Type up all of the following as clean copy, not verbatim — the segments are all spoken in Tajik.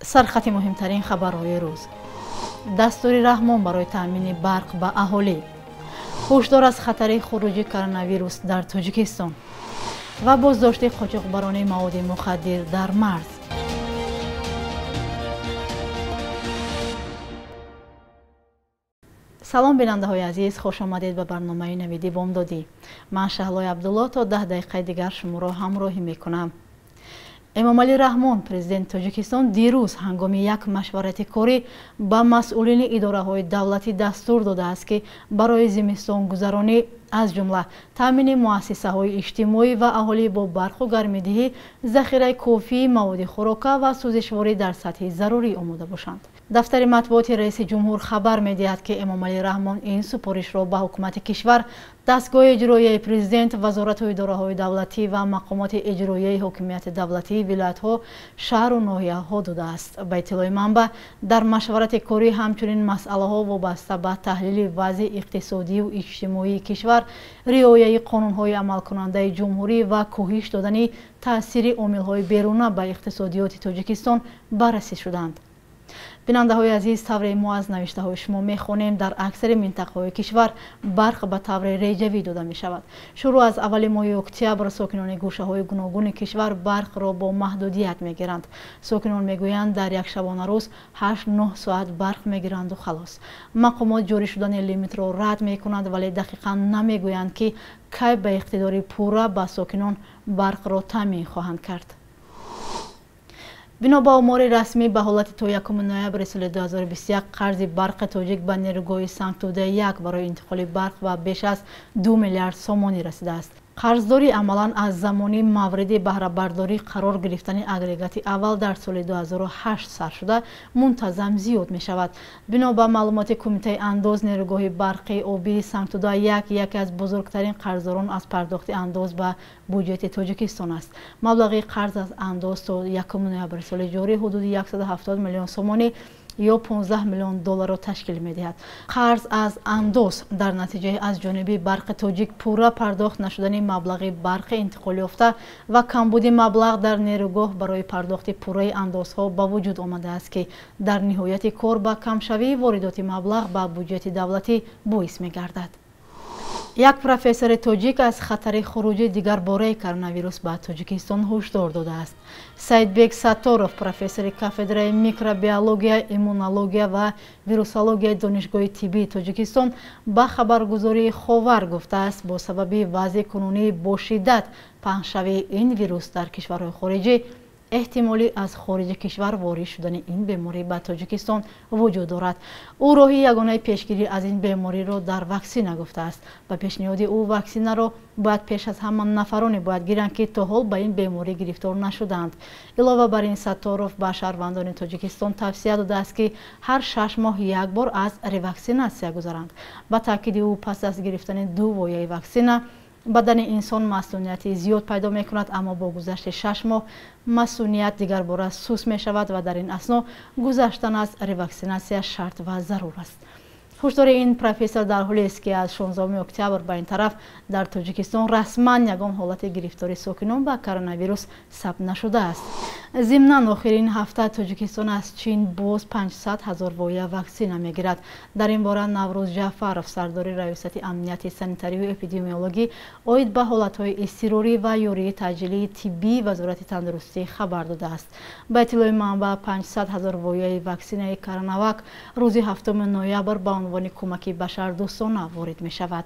Сархати муҳимтарин хабарҳои рӯз. Дастури Раҳмон барои таъмини барқ ба аҳолӣ. Ҳушдор аз хатари хуруҷи коронавирус дар Тоҷикистон ва боздошти қочоқбарони маводи мухаддир дар марз. Салом бинандаҳои азиз, хуш омадед ба барномаи Навиди Бомдодӣ. Ман Шаҳлои Абдулло то 10 дақиқаи дигар шуморо ҳамроҳӣ мекунам. Эмомалӣ Раҳмон, президенти Тоҷикистон, дирӯз ҳангоми як машварати корӣ ба масъулини идораҳои давлатӣ дастур додааст, ки барои зимистонгузаронӣ аз ҷумла таъмини муассисаҳои иҷтимоӣ ва аҳолӣ бо барқу гармидиҳӣ, захираи кофии маводи хӯрока ва сӯзишворӣ дар сатҳи зарурӣ омода бошанд. Дафтари матбуоти раиси ҷумҳур хабар медиҳад, ки Эмомалӣ Раҳмон ин супоришро ба ҳукумати кишвар, дастгоҳи иҷроияи президент, вазорату идораҳои давлатӣ ва мақомоти иҷроияи ҳокимияти давлатии вилоятҳо, шаҳру ноҳияҳо додааст. Ба иттилои манбаъ, дар машварати корӣ ҳамчунин масъалаҳо вобаста ба таҳлили вазъи иқтисодию иҷтимоии кишвар, риояи қонунҳои амалкунандаи ҷумҳурӣ ва коҳиш додани таъсири омилҳои беруна ба иқтисодиёти Тоҷикистон баррасӣ шуданд. Бинандаҳои азиз, тавре мо аз навиштаҳои шумо мехонем, дар аксари минтақаҳои кишвар барқ ба таври реҷавӣ дода мешавад. Шурӯъ аз аввали моҳи октябр сокинони гӯшаҳои гуногуни кишвар барқро бо маҳдудият мегиранд. Сокинон мегӯянд, дар як шабонарӯз 8-9 соат барқ мегиранду халос. Мақомот ҷорӣ шудани лимитро рад мекунанд, вале дақиқан намегӯянд, ки кай ба иқтидори пурра ба сокинон барқро таъмин хоҳанд кард. Бино ба омори расмӣ, ба ҳолати то 1 ноябри соли 2021 қарзи барқи тоҷик ба нерӯгоҳи Сангтуда 1 барои интиқоли барқ ба беш аз 2 миллиард сомонӣ расидааст. Қарздорӣ амалан аз замони мавриди баҳрабардорӣ қарор гирифтани агрегати аввал дар соли 2008 сар шуда, мунтазам зиёд мешавад. Бино ба маълумоти Кумитаи андоз, нерӯгоҳи барқи обии Сангтуда 1 яке аз бузургтарин қарздорон аз пардохти андоз ба буҷети Тоҷикистон аст. Маблағи қарз аз андоз то 1 ноябри соли ҷорӣ ҳудуди 170 миллион сомонӣ ё 15 миллион долларро ташкил медиҳад. Қарз аз андоз дар натиҷаи аз ҷониби барқи тоҷик пурра пардохт нашудани маблағи барқи интиқолёфта ва камбуди маблағ дар нерӯгоҳ барои пардохти пурраи андозҳо ба вуҷуд омадааст, ки дар ниҳояти кор ба камшавии воридоти маблағ ба буҷети давлатӣ боис мегардад. Як профессори тоҷик аз хатари хуруҷи дигарбораи коронавирус ба Тоҷикистон ҳушдор додааст. Саидбек Сатторов, профессори кафедраи микробиология, иммунология ва вирусологияи Донишгоҳи тиббии Тоҷикистон, ба хабаргузории Ховар гуфтааст, бо сабаби вазъи кунунии бо шиддат паҳншавии ин вирус дар кишварҳои хориҷӣ, эҳтимолӣ аз хориҷи кишвар ворид шудани ин беморӣ ба Тоҷикистон вуҷуд дорад. Ӯ роҳи ягонаи пешгирӣ аз ин бемориро дар ваксина гуфтааст. Ба пешниҳоди ӯ ваксинаро бояд пеш аз ҳама нафароне бояд гиранд, ки то ҳол ба ин беморӣ гирифтор нашудаанд. Илова бар ин, Сатторов ба шаҳрвандони Тоҷикистон тавсия додааст, ки ҳар 6 моҳ як бор аз реваксинатсия гузаранд. Ба таъкиди ӯ, пас аз гирифтани 2 вояи ваксина бадани инсон масунияти зиёд пайдо мекунад, аммо бо гузашти 6 моҳ масуният дигарбора сус мешавад ва дар ин асно гузаштан аз реваксинатсия шарт ва зарур аст. Ҳушдори ин профессор дар ҳолест, ки аз 16 октябр ба ин тараф дар Тоҷикистон расман ягон ҳолати гирифтори сокинон ба коронавирус сабт нашудааст. Зимнан, охирин ҳафта Тоҷикистон аз Чин боз 500 ҳазор воя ваксина мегирад. Дар ин бора Наврӯз Ҷаъфаров, сардори Раёсати амнияти санитарию эпидемиологӣ оид ба ҳолатҳои изтирорӣ ва ёрии таъҷилии тиббии Вазорати тандурустӣ хабар додааст. Ба иттилои манбаъ, 500 ҳазор вояи ваксинаи Коронавак рӯзи 7 ноябр ба унвони кӯмаки башардӯстона ворид мешавад.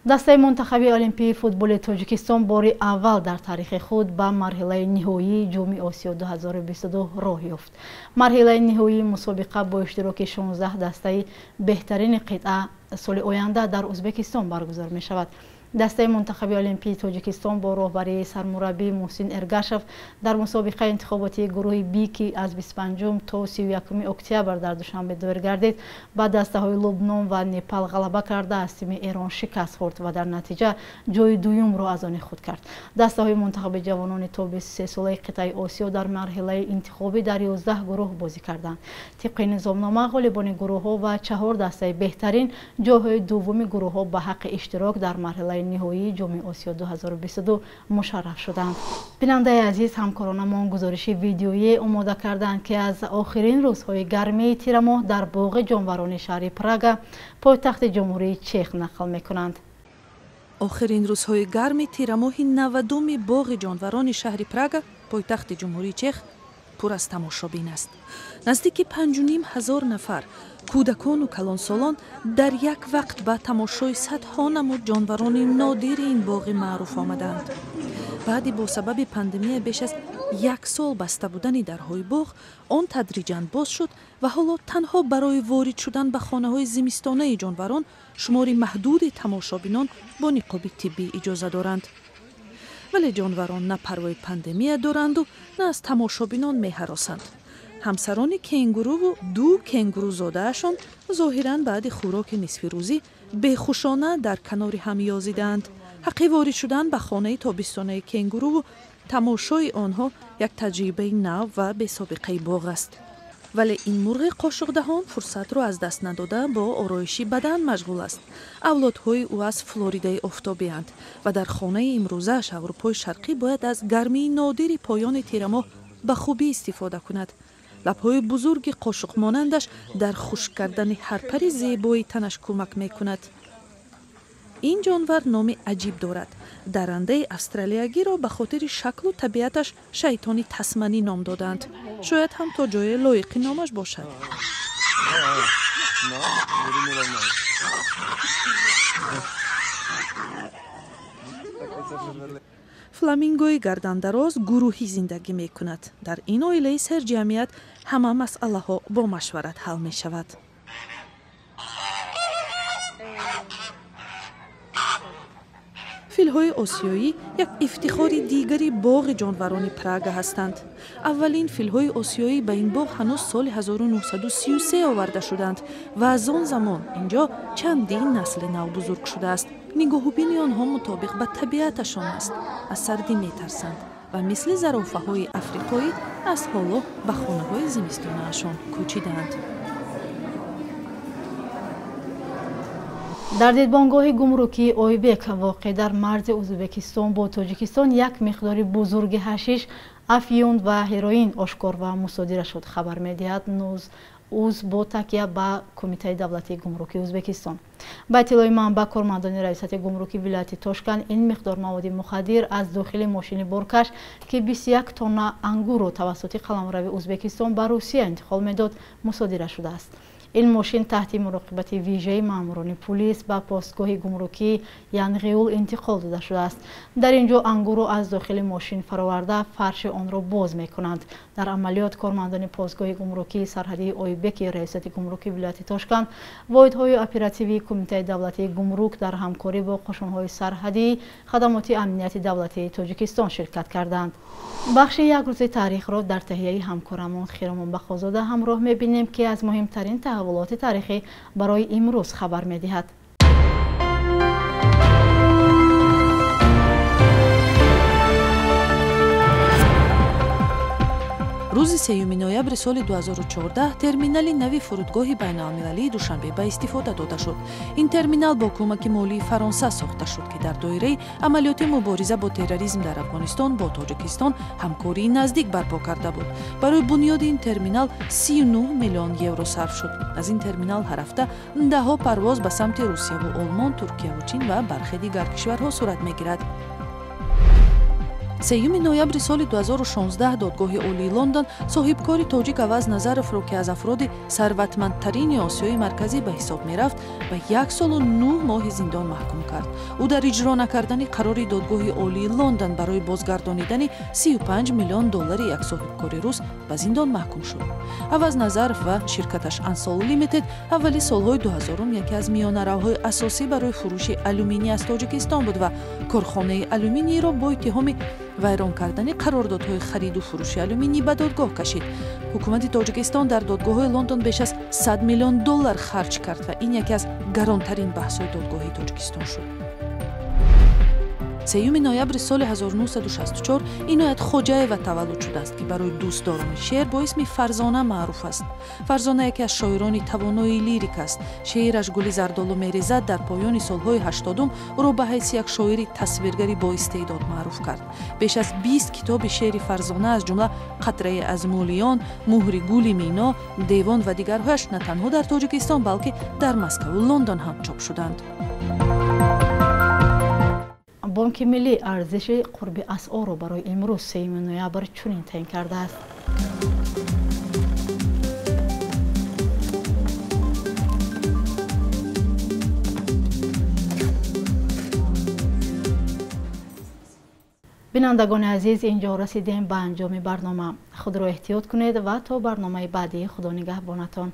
Дастаи мунтахаби олимпии футболи Тоҷикистон бори аввал дар таърихи худ ба марҳилаи ниҳоии Ҷоми Осиё 2022 роҳ ёфт. Марҳилаи ниҳоии мусобиқа бо иштироки 16 дастаи беҳтарини қитъа соли оянда дар Ӯзбекистон баргузор мешавад. Дастаи мунтахаби олимпии Тоҷикистон бо роҳбарии сармураббӣ Муҳсин Эргашев дар мусобиқаи интихоботии гурӯҳи Б, ки аз 25 то 31 октябр дар Душанбе доир гардид, ба дастаҳои Лубнон ва Непал ғалаба карда, аз тими Эрон шикаст хӯрд ва дар натиҷа ҷои дуюмро аз они худ кард. Дастаҳои мунтахаби ҷавонони то 23 солаи қитъаи Осиё дар марҳилаи интихобӣ дар 11 гурӯҳ бозӣ карданд. Тибқи низомнома, ғолибони гурӯҳҳо ва 4 дастаи беҳтарин ҷойҳои дуввуми гурӯҳҳо ба ҳаққи иштирок дар марҳилаи марҳилаи ниҳоии Ҷоми Осиё 2022 мушарраф шуданд. Бинандаи азиз, ҳамкоронамон гузориши видеоӣ омода карданд, ки аз охирин рӯзҳои гармии тирамоҳ дар боғи ҷонварони шаҳри Прага, пойтахти Ҷумҳурии Чех, нақл мекунанд. Охирин рӯзҳои гарми тирамоҳи 90-уми боғи ҷонварони шаҳри Прага, пойтахти Ҷумҳурии Чех, пур аз тамошобин аст. Наздики 5500 нафар кӯдакону калонсолон дар як вақт ба тамошои садҳо намуд ҷонварони нодири ин боғи маъруф омадаанд. Баъди бо сабаби пандемия беш аз як сол баста будани дарҳои боғ, он тадриҷан боз шуд ва ҳоло танҳо барои ворид шудан ба хонаҳои зимистонаи ҷонварон шумори маҳдуди тамошобинон бо ниқоби тиббӣ иҷоза доранд. Вале ҷонварон на парвои пандемия доранду, на аз тамошобинон меҳаросанд. Ҳамсарони кенгуруву ду кенгурузодаашон зоҳиран баъди хӯроки нисфирӯзӣ бехушона дар канори ҳам ёзидаанд. Ҳаққи ворид шудан ба хонаи тобистонаи кенгуруву тамошои онҳо як таҷрибаи нав ва бесобиқаи боғ аст. Вале ин мурғи қошуқдаҳон фурсатро аз даст надода бо ороиши бадан машғул аст. Авлодҳои ӯ аз Флоридаи офтобианд ва дар хонаи имрӯзааш Аврупои Шарқӣ бояд аз гармии нодири поёни тирамоҳ ба хубӣ истифода кунад. Лабҳои бузурги қошуқмонандаш дар хушк кардани ҳар пари зебои танаш кӯмак мекунад. Ин ҷонвар номи аҷиб дорад. Дарандаи австралиягиро ба хотири шаклу табиаташ шайтони тасманӣ ном додаанд. Шояд ҳам то ҷое лоиқи номаш бошад. Фламингои гардандароз гурӯҳӣ зиндагӣ мекунад. Дар ин оилаи серҷамъият ҳама масъалаҳо бо машварат ҳал мешавад. Филҳои осиёӣ як ифтихори дигари боғи ҷонварони Прага ҳастанд. Аввалин филҳои осиёӣ ба ин боғ ҳанӯз соли 1933 оварда шуданд ва аз он замон инҷо чандин насли нав бузург шудааст. Нигоҳубини онҳо мутобиқ ба табиаташон аст. Аз сардӣ метарсанд ва мисли зарофаҳои африқоӣ аз ҳоло ба хонаҳои зимистонаашон кӯчидаанд. Дар дидбонгоҳи гумрукии Ойбек, воқеъ дар марзи Ӯзбекистон бо Тоҷикистон, як миқдори бузурги ҳашиш, афюн ва ҳероин ошкор ва мусодира шуд, хабар медиҳад Нуз Уз бо такя ба Кумитаи давлатии гумрукии Ӯзбекистон. Ба иттилои манбаъ, кормандони раёсати гумруки вилояти Тошканд ин миқдор маводи мухаддир аз дохили мошини боркаш, ки 21 тонна ангурро тавассути қаламрави Ӯзбекистон ба Русия интиқол медод, мусодира шудааст. Ин мошин таҳти муроқибати вижаи маъмурони пулис ба постгоҳи гумрукии Янгиул интиқол дода шудааст. Дар ин ҷо ангурро аз дохили мошин фароварда, фарши онро боз мекунанд. Дар амалиёт кормандони постгоҳи гумрукии сарҳадии Ойбеки раёсати гумруки вилояти Тошканд, воҳидҳои оперативии Кумитаи давлатии гумрук дар ҳамкорӣ бо қушунҳои сарҳадии хадамоти амнияти давлатии Тоҷикистон ширкат карданд. Бахши як рӯзи таърихро дар таҳияи ҳамкорамон Хиромон Бақозода ҳамроҳ мебинем, ки аз муҳимтарин таҳаввулоти таърихӣ барои имрӯз хабар медиҳад. Рӯзи 3 ноябри соли 2014 терминали нави фурудгоҳи байналмилалии Душанбе ба истифода дода шуд. Ин терминал бо кӯмаки молии Фаронса сохта шуд, ки дар доираи амалиёти мубориза бо терроризм дар Афғонистон бо Тоҷикистон ҳамкории наздик барпо карда буд. Барои бунёди ин терминал 39 миллион евро сарф шуд. Аз ин терминал ҳар ҳафта даҳҳо парвоз ба самти Русияву Олмон, Туркияву Чин ва бархе дигар кишварҳо сурат мегирад. 3 ноябри соли 2016 додгоҳи Олии Лондон соҳибкори тоҷик Аваз Назаровро, ки аз афроди сарватмандтарини Осиёи Марказӣ ба ҳисоб мерафт, ба 1 солу 9 моҳи зиндон маҳкум кард. Ӯ дар иҷро накардани қарори додгоҳи Олии Лондон барои бозгардонидани 35 миллион доллари як соҳибкори рус ба зиндон маҳкум шуд. Аваз Назаров ва ширкаташ Ансол Лимитед аввали солҳои 2000 яке аз миёнаравҳои асосӣ барои фурӯши алюминий аз Тоҷикистон буд ва корхонаи алюминийро бо иттиҳоми вайрон кардани қарордодҳои хариду фурӯши алюминий ба додгоҳ кашид. Ҳукумати Тоҷикистон дар додгоҳҳои Лондон беш аз 100 миллион доллар харҷ кард ва ин яке аз гаронтарин баҳсҳои додгоҳи Тоҷикистон шуд. 3 ноябри соли 1964 Иноят Хоҷаева таваллуд шудааст, ки барои дӯстдорони шеър бо исми Фарзона маъруф аст. Фарзона яке аз шоирони тавонои лирик аст. Шеъраш «Гули зардолу мерезад» дар поёни солҳои 80-ум ӯро ба ҳайси як шоири тасвиргари боистеъдод маъруф кард. Беш аз 20 китоби шеъри Фарзона, аз ҷумла «Қатрае аз мӯлиён», «Муҳри гули мино», «Девон» ва дигарҳояш на танҳо дар Тоҷикистон, балки дар Москаву Лондон ҳам чоп шуданд. Бонки Миллӣ арзиши қурби асъорро барои имрӯз 3 ноябр чунин таъин кардааст. Бинандагони азиз, инҷо расидем ба анҷоми барнома. Худро эҳтиёт кунед ва то барномаи баъдӣ Худо нигаҳбонатон.